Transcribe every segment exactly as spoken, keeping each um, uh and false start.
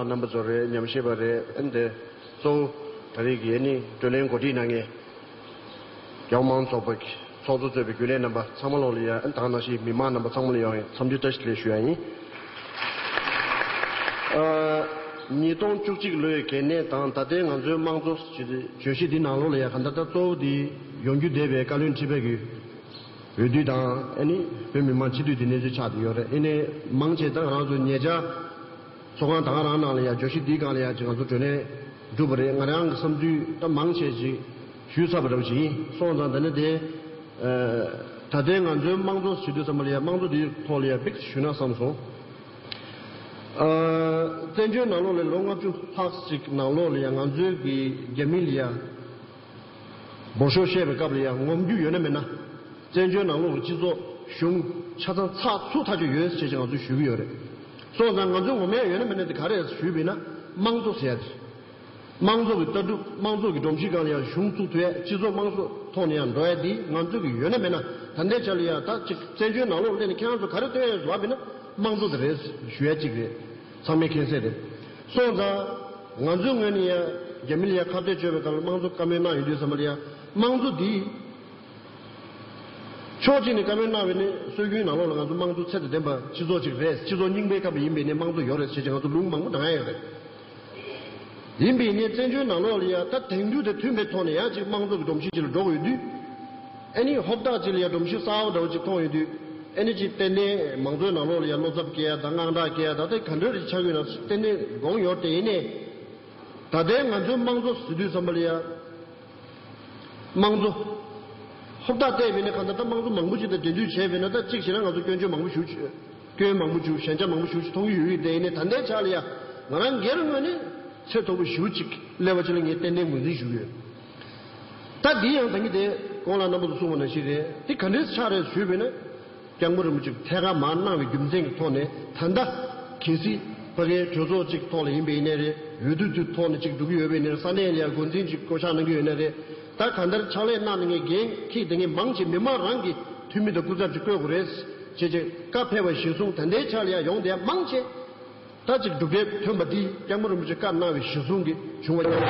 རྣམ་པ་ཚོ་རེད། ཉམས་ཞིབ་པ་རེད། ཨ་ནི་དེ་གཙོ་བོ་ད་རེས་ཀྱི་ཨ་ནི་བགྲོ་གླེང་གོ་སྒྲིག་གནང་མཁན་རྒྱལ་ཡོངས་མང་གཙོ་ཚོགས་པ་གི་ཚོགས་གཙོ་གཙོས་པའི་རྒྱུན་ལས་རྣམ་པ་ཚང་མ་ལོག་ལ་ཡ། ཨ་ནི་ད་ག་ནང་བཞིན་མི་མང་རྣམ་པ་ཚང་མ་ལ་ཡང་འཚམས་འདྲི་བཀྲ་ཤིས་བདེ་ལེགས་ཞུ་ཡ་ཡིན། ཨ། ཉིས་སྟོང་བཅུ་གཅིག་ལོའི་གལ་གནད་དང་ད་ལྟའི་ང་ཚོའི་དམངས་གཙོ་བརྗོད་གཞི་འདི་ནང་ལོགས་ལ་ཡ། ག་འདྲ་ད་གཙོ་བོ་འདི་ཡོང་རྒྱུ་བསྡད་པའི་བཀའ་བློན་ཁྲི་པ་གི་འོས་བསྡུ་དང་། ཨ་ནི་བོད་མི་མང་སྤྱི་འཐུས་དེ་གནས་ཚུལ་ཆགས་བསྡད་ཡོད་རེད། ཨ་ནི་མང་ཆེ་ད་ང་རང་ཚོ་ཉེ་ཆར་ཚོགས་ཁང་ད་ག་རང་ནང་ལ་ཡ་བརྗོད་གཞི་འདིའི་སྒང་ལ་ཡ་ཅིག་ང་ཚོ་བགྲོ་གླེང་གྲུབ་པ་རེད། ང་རང་གི་བསམ་ཚུལ་ད་མང་ཆེ་ཅིག་ཞུས་ཚར་བ་འདྲ་བོ་ཅིག་ཡིན། སོང་ཙང་ད་ནི་དེ་ད་ལྟའི་ང་ཚོའི་དམངས་གཙོ་ཞུ་དུས་ཙམ་པ་ལ་ཡ་དམངས་གཙོ་འདིའི་ཐོག་ལ་ཡ་ཏོག་ཙམ་ཞུས་ན་བསམ་སོང་། ཨ། བཙན་བྱོལ་ནང་ལོགས་ལ་ལོ་ལྔ་བཅུ་ལྷག་ཅིག་ནང་ལོགས་ལ་ཡ་ང་ཚོའི་གི་རྒྱ་མི་ལ་ཡ་འབོར་ཤོག་བཤད་པའི་སྐབས་ལ་ཡ་ངོམ་རྒྱུ་ཡོད་ན་མེད་ན། བཙན་བྱོལ་ནང་ལོགས་ཀྱི་སྤྱི་ཚོགས་གཞུང་ཆ་ཚང་ཚགས་ཚུད་ཐག་ཆོད་ཡོད་ཅེས་ང་ཚོས་ཞུ་གི་ཡོད་རེད། སོང་ཙང་ང་ཚོའི་ངོམ་ཡ་ཡོད་ན་མེད་ན་དེ་ག་རེ་ཞུས་པ་ཡིན་ན། དམངས་གཙོ་ཟེར་ཡ་དེ། དམངས་གཙོ་གི་ལྟ་གྲུབ། དམངས་གཙོ་གི་སྒྲོམ་གཞིའི་སྒང་ལ་ཡ་གཞུང་བཙུགས་ཐུབ་ཡ། སྤྱི་ཚོགས་དམངས་གཙོ་ཐོག་ནས་ཡ་འགྲོ་ཡ་དེ་ང་ཚོ་གི་ཡོད་ན་མེད་ན། ད་ལྟའི་ཆ་ལ་ཡ་ད་ཅིག་བཙན་བྱོལ་ནང་ལོགས་སླེབས་ནས་ཁྱེད་རང་ཚོ་ག་རེ་སྟོན་ཡ་ཡོད་ཟེར་བ་ཡིན་ན། དམངས་གཙོ་དེ་རེད་ཞུ་ཡ་གཅིག་རེད། ཚང་མས་མཁྱེན་གསལ་རེད། སོང་ཙང་ང་ཚོའི་ངོས་ནས་ཡ་རྒྱ་མི་ལ་ཡ་ཁ་གཏད་གཅོག་པའི་སྐབས་ལ་དམངས་གཙོ་བཀའ་མོལ་གནང་ཡོང་དུས་ཙམ་པ་ལ་ཡ། དམངས་གཙོ་འདི་ཕྱོགས་གཅིག་ནས་བཀའ་མོལ་གནང་བ་ཡིན་ན། སྲོལ་རྒྱུན་ནང་ལོགས་ལ་ང་ཚོ་དམངས་གཙོ་ཚད་དང་ལྡན་པ་སྤྱི་ཚོགས་ཅིག་རེད། སྤྱི་ཚོགས་རྙིང་པའི་སྐབས་ལ་ཡིན་པ་ཡིན་ན་དམངས་གཙོ་ཡོད་རེད་ཟེར་ཅིག་ང་ཚོ་ལུང་མང་པོ་དྲངས་ཡོད་རེད། ཡིན་པ་ཡིན་ན་བཙན་བྱོལ་ནང་ལོགས་ལ་ཡ་ད་དེང་དུས་དང་མཐུན་པའི་ཐོག་ནས་ཡ་ཅིག་དམངས་གཙོ་གི་སྒྲོམ་གཞི་ཅིག་ལ་འགྲོ་དགོས་ཡོད་དུས། ཨ་ནི་ཧོབ་ཏག་ཅིག་ལ་ཡ་སྒྲོམ་གཞི་གསར་པ་འདྲ་བོ་ཅིག་མཐོང་ཡོང་དུས། ཨ་ནི་ཅིག་ཏན་ཏན་མང་གཙོའི་ནང་ལོགས་ལ་ཡ་བློ་འཚབ་སྐྱེ་ཡ་དང་དངངས་སྐྲག་སྐྱེ་ཡ་དང་། ད་ག་འདྲ་རེ་ཆགས་ཡོད་ན་ཏན་ཏན་དགོངས་ཡོད་དེ། ཡིན་ནའི་ད་ལྟའི་ང་ཚོའི་དམངས་གཙོ་ཟེར་དུས་ཙམ་པ་ལ་ཡ། དམངས་གཙོ་ཧོབ་ཏག་བལྟས་པ་ཡིན་ན། གང་ལྟར་ད་དམངས་གཙོ་མང་པོ་ཅིག་དང་འབྲེལ་མཐུད་བྱས་པ་ཡིན་ན། ད་གཅིག་བྱས་ན་ང་ཚོ་སྐྱོན་བརྗོད་མང་པོ་ཞེ་པོ་ཅིག་སྐྱོན་མང་པོ་ཅིག་ཞན་ཆ་མང་པོ་ཞེ་པོ་ཅིག་མཐོང་གི་ཡོད་ཡོད་དེ། ཡིན་ནའི་ད་ལྟའི་ཆ་ལ་ཡ་ང་རང་སྒེར་ངོས་ནས་ཚད་མཐོ་པོ་ཞེ་པོ་ཅིག་སླེབས་པ་ཅིག་ལ་ངས་ཏན་ཏན་ངོས་འཛིན་ཞུ་གི་ཡོད། ད་འདི་ཡང་ད་གིན་དེ་གོང་ལ་རྣམ་པ་ཚོ་གསུངས་པ་ནང་བཞིན་རེད། དེ་ག་འདྲས་ཆགས་རེད་ཞུས་པ་ཡིན་ན། སྐྱབས་མགོན་རིན་པོ་ཆེ་ཐད་ཀར་མར་གནང་བའི་རྒྱུ་མཚན་གྱི་ཐོག་ནས། ད་ལྟ་གལ་སྲིད་ཕ་གིའི་གྲོས་ཚོགས་གཅིག་ཐོག་ལ་ཡིན་པ་ཡིན་ནའི་རེད། འོས་བསྡུ་དེ་ཐོག་ནས་གཅིག་འགྲོ་གི་ཡོད་པ་ཡིན་ནའི་རེད། ས་གནས་ལ་ཡང་འགོ་འཛིན་གཅིག་བསྐོ་གཞག་གནང་གི་ཡོད་ནའི་རེད། ད་གང་ལྟར་ཕྱག་ལས་གནང་མཁན་འགན་འཁྱེར་བསྡད་མཁན་མང་ཆེ་མི་མང་རང་གིས་འཐུས་མི་དང་སྐུ་ཚབ་ཅིག་བསྐོ་དགོས་རེད་ཅེས་བྱས། བཀའ་ཕེབས་པ་གཞིར་བཟུང་ད་ལྟའི་ཆ་ལ་ཡང་ཡོང་བསྡད་མང་ཆེ། ད་ཅིག་གྲུབ་འབྲས་ཐོན་པ་འདི་སྐྱབས་མགོན་རིན་པོ་ཆེ་བཀའ་གནང་བའི་གཞིར་བཟུང་གིས་བྱུང་བ་ཡིན།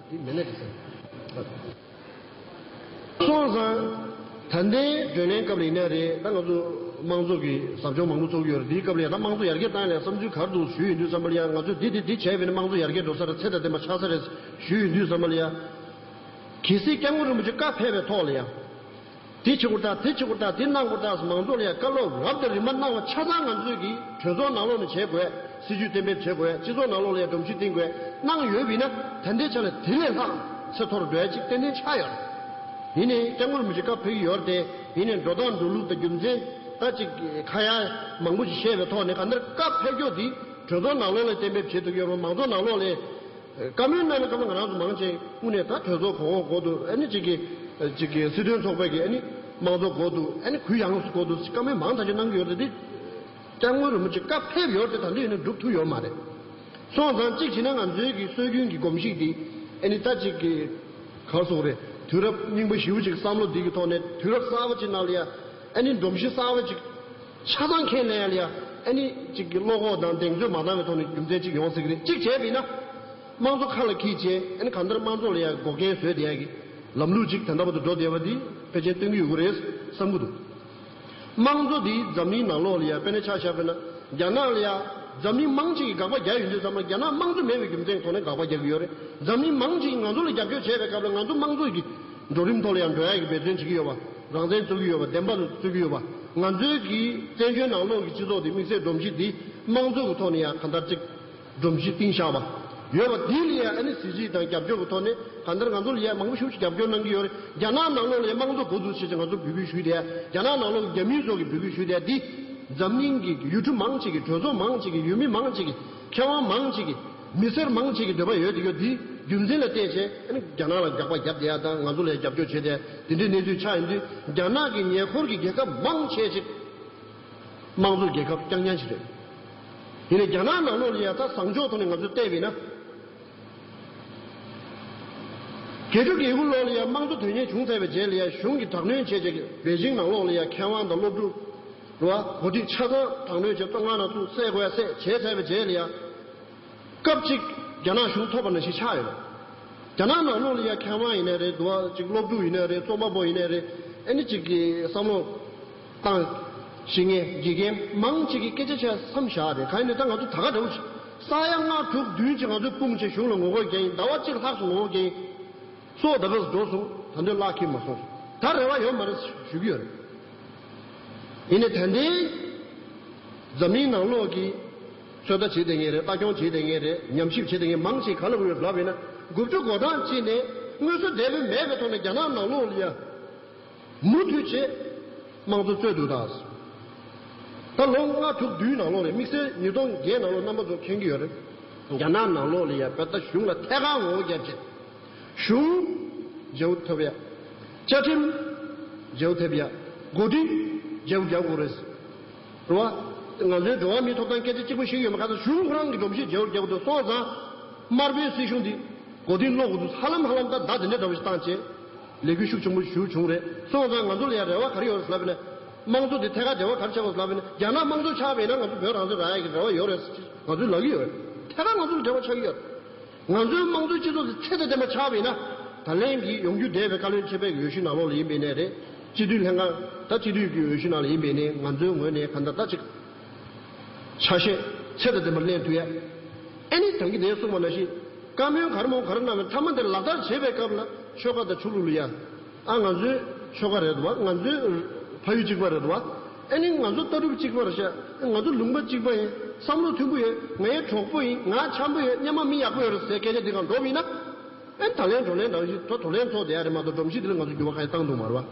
འདི་མེད་ན་འགྲིག་ས། སོང་ཙང་ད་ལྟའི་བགྲོ་གླེང་སྐབས་ལ་ཡིན་ན་རེད། ད་ང་ཚོ་དམངས་གཙོ་གི་ཟབ་སྦྱོང་མང་པོ་ཚོགས་ཀྱི་ཡོད་རེད། འདིའི་སྐབས་ལ་ཡང་ད་དམངས་གཙོ་ཡར་རྒྱས་བཏང་ཡ་ལ་བསམ་ཚུལ་ག་རེ་འདུག་ཞུས་ཡོང་དུས་ཙམ་པ་ལ་ཡང་། ང་ཚོས་འདི་འདི་འདི་བྱས་པ་ཡིན་ན་དམངས་གཙོ་ཡར་རྒྱས་འགྲོ་ས་རེད། ཚད་དང་ལྡན་པ་ཆགས་ས་རེད་ཞུས་ཡོང་དུས་ཙམ་པ་ལ་ཡང་། གལ་སྲིད་སྐྱབས་མགོན་རིན་པོ་ཆེ་བཀའ་ཕེབས་པའི་ཐོག་ལ་ཡང་། དེ་བྱེད་དགོས་ད། དེ་བྱེད་དགོས་ད། དེ་གནང་དགོས་ད་ཟེར་མང་ཚོགས་ལ་ཡང་བཀའ་སློབ་རབ་དང་རིམ་པ་གནང་བ་ཆ་ཚང་ང་ཚོས་ཀྱིས་གྲོས་ཚོགས་ནང་ལོགས་ནས་བྱེད་དགོས། སྲིད་ཇུས་གཏན་འབེབས་བྱེད་དགོས། སྤྱི་ཚོགས་ནང་ལོགས་ལ་ཡང་སྒྲོམ་གཞི་བཏིང་དགོས། གནང་ཡོད་པ་ཡིན་ན། ད་ལྟའི་ཆ་ལ་དེ་ལས་ལྷག་ཚད་མཐོ་རུ་འགྲོ་ཡ་ཅིག་ཏན་ཏན་ཆགས་ཡོད་རེད། ཡིན་ནའི་སྐྱབས་མགོན་རིན་པོ་ཆེ་བཀའ་ཕེབས་ཀྱི་ཡོད་རེད་དེ། ཡིན་ནའི་འགྲོ་སྟངས་འགྲོ་ལུགས་དང་རྒྱུ་མཚན། ད་ཅིག་ཁ་ཡ་མང་པོ་ཞིག་བཤད་པའི་ཐོག་ནས། གང་ལྟར་བཀའ་ཕེབས་རྒྱུ་འདི་གྲོས་ཚོགས་ནང་ལོགས་ལ་གཏན་འབེབས་བྱེད་ཐུབ་ཀྱི་ཡོད་རེད། མང་ཚོགས་ནང་ལོགས་ལ། བཀའ་མོལ་གནང་བའི་སྐབས་ལ་ང་རང་ཚོ་མང་ཆེ་དངོས་གནས་ད་གྲོས་ཚོགས་གོང་འོག་འགོ་དུ། ཨ་ནི་གཅིག་གི་གཅིག་གི་སྲིད་དོན་ཚོགས་པའི་གི་ཨ་ནི་དམངས་གཙོ་འགོ་དུ། ཨ་ནི་གུ་ཡངས་སུ་འགོ་དུ་བཀའ་མོལ་མང་ཐག་ཆོད་གནང་གི་ཡོད་རེད་དེ། སྐྱབས་མགོན་རིན་པོ་ཆེ་བཀའ་ཕེབས་ཡོད་རེད་དེ། ད་འདི་ཡིན་ན་འགྲུབ་ཐུབ་ཡོད་མ་རེད། སོང་ཙང་གཅིག་བྱས་ན་ང་ཚོའི་གི་སྲོལ་རྒྱུན་གྱི་གོམས་གཤིས་འདི། ཨ་ནི་ད་གཅིག་གི་ག་རེ་ཟེར་དགོས་རེད། དུས་རབས་རྙིང་པ་ཞེ་པོ་ཅིག་བསམ་བློ་འདི་གི་ཐོག་ནས་དུས་རབས་གསར་པ་ཅིག་ནང་ལ་ཡ། ཨ་ནི་སྒྲོམ་གཞི་གསར་པ་ཅིག་ཆ་ཚང་འཁྱེར་ལེན་ཡ་ལ་ཡ། ཨ་ནི་གཅིག་གི་བློ་ཁོག་དང་གདེང་ཚོད་མ་འདང་བའི་ཐོག་ནས་རྒྱུ་མཚན་གཅིག་ཡོང་སྲིད་ཀྱི་རེད། གཅིག་བྱས་པ་ཡིན་ན། དམངས་གཙོ་ཁ་ལ་འཁྱེར་བྱས། ཨ་ནི་གང་ལྟར་དམངས་གཙོ་ལ་ཡང་འགོག་རྐྱེན་བཟོས་བསྡད་ཡ་གི་ལམ་ལུགས་ཅིག་ད་ལྟ་བར་དུ་འགྲོ་བསྡད་པ་འདི་ཕལ་ཆེར་སྟོན་གྱི་ཡོད་ཀྱི་རེད་བསམ་གྱི་འདུག་དམངས་གཙོ་འདི་འཛམ་གླིང་ནང་ལོགས་ལ་ཡ་དཔེར་ན་ཆ་བཞག་པ་ཡིན་ན། རྒྱ་ནག་ལ་ཡ་འཛམ་གླིང་མང་ཆེ་གིས་དགག་པ་རྒྱག་ཡོང་དུས་ཙམ་པ། རྒྱ་ནག་དམངས་གཙོ་མེད་པའི་རྒྱུ་མཚན་ཐོག་ནས་དགག་པ་རྒྱག་གི་ཡོད་རེད། འཛམ་གླིང་མང་ཆེ་གིས་ང་ཚོ་ལ་རྒྱབ་སྐྱོར་བྱས་པའི་སྐབས་ལ། ང་ཚོ་དམངས་གཙོ་གི་འགྲོ་རིམ་ཐོག་ལ་ཡང་འགྲོ་ཡ་གི་འབད་བརྩོན་བྱེད་ཀྱི་ཡོད་པ། རང་བཙན་རྩོད་ཀྱི་ཡོད་པ། བདེན་པ་རྩོད་ཀྱི་ཡོད་པ། ང་ཚོའི་གི་བཙན་བྱོལ་ནང་ལོགས་ཀྱི་སྤྱི་ཚོགས་དེ་དམིགས་བསལ་སྒྲོམ་གཞི་འདི་དམངས་གཙོ་གི་ཐོག་ནས་ཡང་གང་ལྟར་ཅིག་སྒྲོམ་གཞི་བཏིང་བཞག་པ་ཡོད་པ། དེ་ལ་ཡང་ཨ་ནི་གཟི་བརྗིད་དང་རྒྱབ་སྐྱོར་གྱི་ཐོག་ནས་གང་ལྟར་ང་ཚོ་ལ་ཡང་མང་པོ་ཞེ་པོ་ཅིག་རྒྱབ་སྐྱོར་གནང་གི་ཡོད་རེད། རྒྱ་ནག་ནང་ལོགས་ལ་ཡང་དམངས་གཙོ་དགོས་འདུག་ཟེར་ང་ཚོ་འབོད་སྐུལ་ཞུས་ཏེ། རྒྱ་ནག་ནང་ལོགས་ཀྱི་རྒྱ་མི་ཚོ་གིས་འབོད་སྐུལ་ཞུས་ཏེ། འདི་འཛམ་གླིང་གི་ཡུལ་གྲུ་མང་ཆེ་གི་གྲོས་ཚོགས་མང་ཆེ་གི་ཡུལ་མི་མང་ཆེ་གི་མཁས་དབང་མང་ཆེ་གི་མི་སེར་མང་ཆེ་གི་འདོད་པ་ཡོད་དེ། ཡོད་དེ་རྒྱུ་མཚན་ལ་བལྟས་བྱས། ཨ་ནི་རྒྱ་ནག་ལ་དགག་པ་བརྒྱབ་བསྡད་ཡ་དང་། ང་ཚོ་ལ་རྒྱབ་སྐྱོར་བྱས་བསྡད་ཡ་དེ་འདྲའི་གནས་ཚུལ་ཆགས་ཡོང་དུས། རྒྱ་ནག་གི་ཉེ་འཁོར་གྱི་རྒྱལ་ཁབ་མང་ཆེ་ཅིག་དམངས་གཙོ་རྒྱལ་ཁབ་རྐྱང་རྐྱང་ཞིག་རེད། ཡིན་ནའི་རྒྱ་ནག་ནང་ལོགས་ལ་ཡ་ད་བཟང་ཕྱོགས་ཐོག་ནས་ང་ཚོས་བལྟས་པ་ཡིན་ན། བརྒྱད་ཅུ་གྱ་དགུ་ལོ་ལ་ཡ་དམངས་གཙོ་དོན་གཉེར་བྱུང་ཚར་བའི་རྗེས་ལ་ཡ་གཞུང་གིས་དྲག་གནོན་བྱས་བྱས་པེ་ཅིང་ནང་ལོགས་ལ་ཡ་མཁས་དབང་དང་སློབ་ཕྲུག་རེད་བ། གོ་སྒྲིག་ཆ་ཚང་དྲག་གནོན་བྱས་བཙོན་ཁང་ནང་བཙུགས་བསད་དགོས་ཡ་བསད་བྱས་ཚར་བའི་རྗེས་ལ་ཡ། སྐབས་གཅིག་རྒྱ་ནག་གཞུང་ཐོབ་པ་ནང་བཞིན་ཆགས་ཡོད། རྒྱ་ནག་ནང་ལོགས་ལ་ཡ་མཁས་དབང་ཡིན་ནའི་རེད་འདུག་བ། གཅིག་སློབ་ཕྲུག་ཡིན་ནའི་རེད། རྩོམ་པ་པོ་ཡིན་ནའི་རེད། ཨ་ནི་གཅིག་གི་བསམ་བློ་བཏང་ཤེས་མཁན་དགེ་རྒན་མང་གཅིག་གིས་སྐད་ཆ་བཤད་མཚམས་བཞག་རེད། གང་ཡིན་ནའི་ད་ང་ཚོ་ད་ག་འདྲ་བོ་ཞིག་ས་ཡ་ལྔ་དྲུག་བདུན་ཅིག་ང་ཚོས་སྤུངས་བྱས་གཞུང་ལ་ངོ་རྒོལ་རྒྱག་ཡིན། ཟླ་བ་གཅིག་ལྷག་ཙམ་ངོ་རྒོལ་རྒྱག་ཡིན། སྲོག་ད་ག་ཙམ་འགྲོ་སོང་། ད་དུང་བརླག་གི་མ་སོང་། ད་རེ་བ་ཡོད་མ་རེད་ཞུ་གི་ཡོད་རེད། ཡིན་ནའི་ད་ལྟའི་འཛམ་གླིང་ནང་ལོགས་ཀྱི་ཚོད་ལྟ་བྱེད་བསྡད་མཁན་རེད། ལྟ་སྐྱོང་བྱེད་བསྡད་མཁན་རེད། ཉམས་ཞིབ་བྱེད་བསྡད་མཁན་མང་ཆེ་ག་ལ་ཡོད་ལབ་ཡིན་ན། དགུ་བཅུ་གོ་གྲངས་ཅིག་ནས་དངོས་སུ་འདས་པའི་མེད་པའི་ཐོག་ནས་རྒྱ་ནག་ནང་ལོགས་ལ་ཡ་མུ་མཐུད་བྱས་དམངས་གཙོ་རྩོད་འདུག་ད། ད་ལོ་ལྔ་དྲུག་བདུན་ནང་ལོགས་ལ། དམིགས་བསལ་ཉིས་སྟོང་བརྒྱད་ནང་ལོགས་རྣམ་པ་ཚོ་མཁྱེན་གྱི་ཡོད་རེད། རྒྱ་ནག་ནང་ལོགས་ལ་ཡ་བོད་ད་གཞུང་ལ་ཐད་ཀར་ངོ་རྒོལ་བརྒྱབ་བྱས། གཞུང་བརྗེ་པོ་ཐེབས་ཡ། བཅའ་ཁྲིམས་བརྗེ་པོ་ཐེབས་ཡ། གོ་སྒྲིག་བརྗེ་པོ་རྒྱག་དགོས་རེད། རེད་བ། ང་ཚོའི་འགྲོ་བ་མིའི་ཐོབ་ཐང་སྐད་ཆ་གཅིག་པོ་ཞིག་ཡོད་མ་རེད། ཁ་སང་གཞུང་ཁོ་རང་གི་སྒྲོམ་གཞི་བརྗེ་པོ་རྒྱག་དགོས་འདུག་སོང་ཙང་། དམར་པོའི་སྲིད་གཞུང་འདི་གོ་སྒྲིག་སློག་དགོས་འདུག་ཧ་ལམ་ཧ་ལམ་ད་ཟླ་དེ་འདྲ་འདྲ་བོ་ཞིག་བཏང་བྱས། ལས་འགུལ་ཤུགས་ཆེན་པོ་ཞིག་བྱུང་རེད། སོང་ཙང་ང་ཚོ་ལ་ཡང་རེ་བ་ག་རེ་ཡོད་རེད་ལབ་ན། དམངས་གཙོ་འདི་ཐད་ཀར་འབྲེལ་བ་ག་རེ་ཆགས་ཡོད་ལབ་ན། རྒྱ་ནག་དམངས་གཙོ་ཆགས་པ་ཡིན་ན་ང་ཚོ་བོད་རང་བཙན་རག་ཡག་གི་རེ་བ་ཡོད་རེད་ཟེར་ང་ཚོས་ལབ་ཀྱི་ཡོད་རེད། ཐད་ཀར་ང་ཚོ་ལ་འབྲེལ་བ་ཆགས་ཀྱི་ཡོད་རེད། ང་ཚོའི་དམངས་གཙོའི་སྤྱི་ཚོགས་དེ་ཚད་དང་ལྡན་པ་ཆགས་པ་ཡིན་ན། ད་ལན་གྱི་ཡོང་རྒྱུ་བསྡད་པའི་བཀའ་བློན་ཆེན་པོའི་འོས་གཞི་ནང་ལོགས་ལ་ཡིན་པའི་ནས་རེད། སྤྱི་འཐུས་ལྷན་ཁང་ད་སྤྱི་འཐུས་ཀྱི་འོས་གཞི་ནང་ལ་ཡིན་པའི་ནས་ང་ཚོའི་ངོས་ནས་གང་ལྟར་ད་ཅིག་ཆ་ཤས་ཚད་དང་ལྡན་པ་ལེན་ཐུབ་ཡ། ཨ་ནི་ད་གིན་དེ་གསུངས་པ་ནང་བཞིན་བཀའ་མོལ་ག་རེ་མོལ་ག་རེ་གནང་བའི་མཐའ་མ་དེ་ལག་བསྟར་བྱེད་པའི་སྐབས་ལ་ཆོལ་ཁ་དང་ཆོས་ལུགས་ལ་ཡ། ཨ་ང་ཚོའི་ཆོལ་ཁ་རེད་འདུག་བ། ང་ཚོའི་ཕ་ཡུལ་གཅིག་པ་རེད་འདུག་བ། ཨ་ནི་ང་ཚོ་ལྟ་གྲུབ་གཅིག་པ་རེད་ཤག་ང་ཚོ་ལུང་པ་གཅིག་པ་ཡིན། བསམ་བློ་མཐུན་པོ་ཡོད། ངའི་གྲོགས་པོ་ཡིན། ང་འཆམ་པོ་ཡོད། སྔོན་མ་མི་ཡག་པོ་ཡོད་རེད་ཟེར་སྐད་ཆ་འདི་གང་འགྲོ་བ་ཡིན་ན། ཨ་ནི་ད་ལན་འགྲོ་ལན་འདྲ་བཞིན་ད་དུ་ལེན་ཚོགས་བསྡད་ཡ་རེད་མ་གཏོགས་སྒྲོམ་གཞི་འདི་ལ་ང་ཚོ་འགྱུར་བ་གང་ཡང་བཏང་འདུག་མ་རེད་བ།